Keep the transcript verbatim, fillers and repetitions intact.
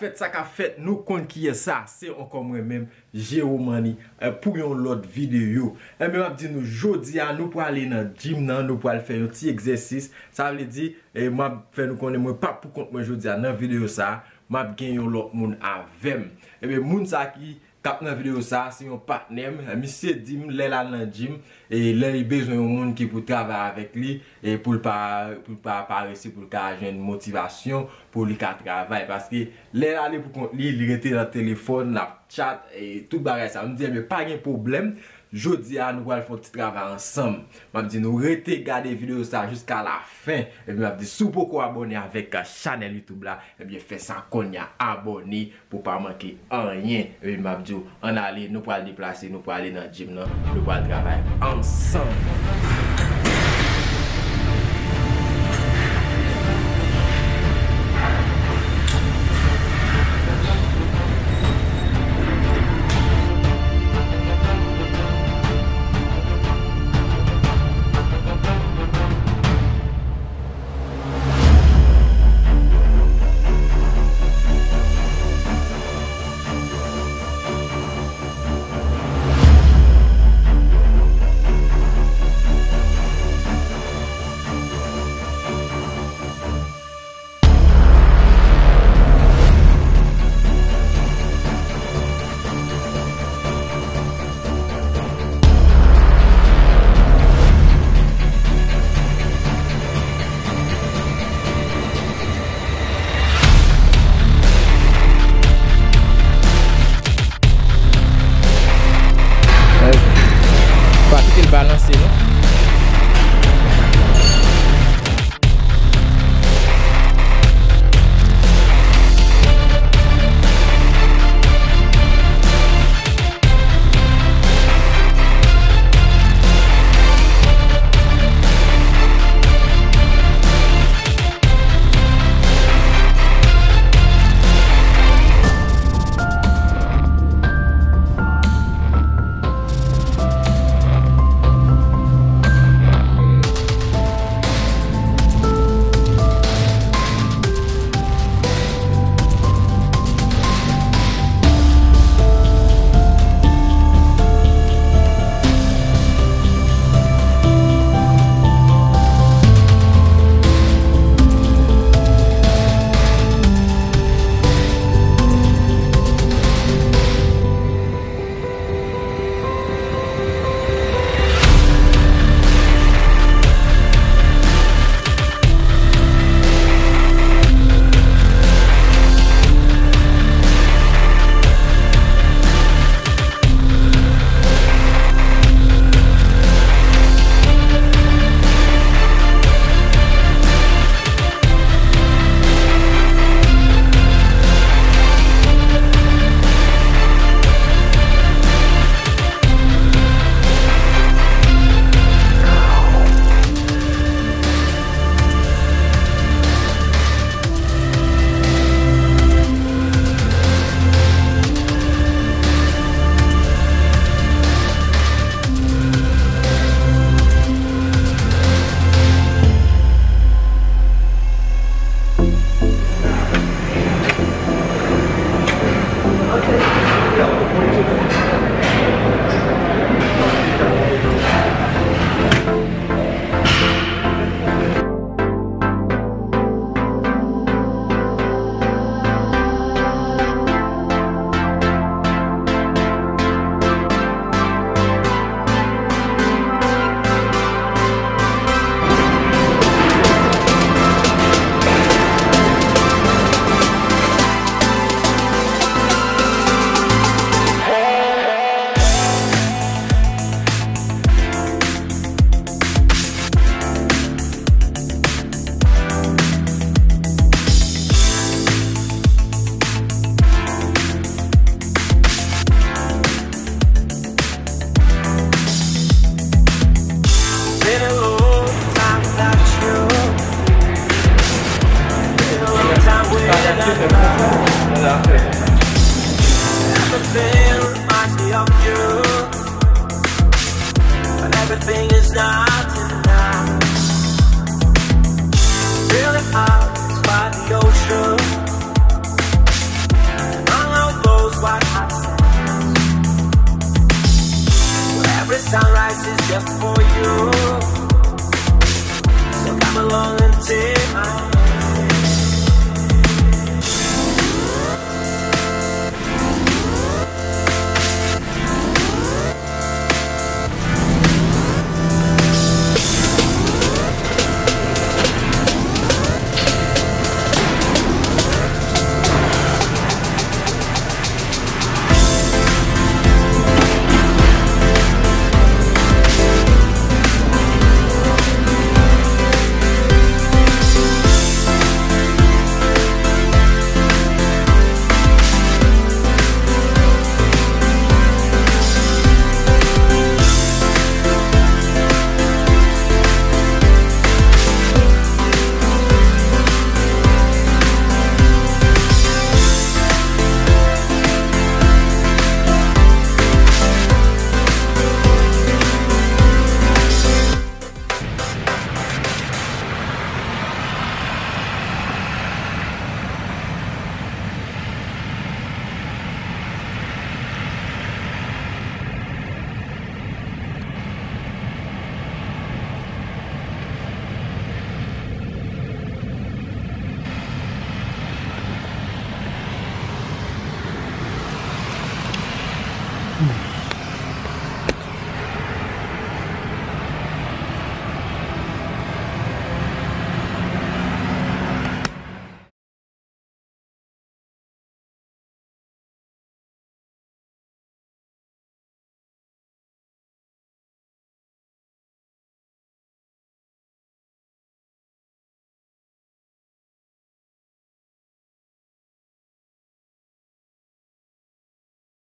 Fèt sa k ap fèt, nou konn kiyès sa, se ankò mwen menm, Jero Money, eh, pou yon lòt videyo. Enben, m ap di nou, jodi a, nou prale nan gym nan, nou pral fè yon ti egzèsis. Sa vle di, eh, m ap fè nou konnen mwen p ap pou kont mwen jodi a nan videyo sa, m ap gen yon lòt moun avè m. Enben, moun sa ki k ap nan videyo sa, se yon patnè m. Misye di m lè l al nan gym, e lè li bezwen yon moun ki pou travay avèk li, e pou l pa, pou l pa parese, pou l ka jwenn motivasyon, pou li ka travay. Paske lè l ale pou kont li, li rete nan telefòn, l ap chat, e tout bagay sa. M di, enben, pa gen pwoblèm. Jodi a, nou pral fè yon ti travay ansanm. M ap di nou, rete gade videyo sa jiska lafen. Epi m ap di, si w poko abòne avèk chanèl YouTube la, ebyen, fè sa kounye a, abòne pou w pa manke anyen. Epi m ap di w, ann ale, nou pral deplase, nou pral ale nan gym nan, nou pral travay ansanm.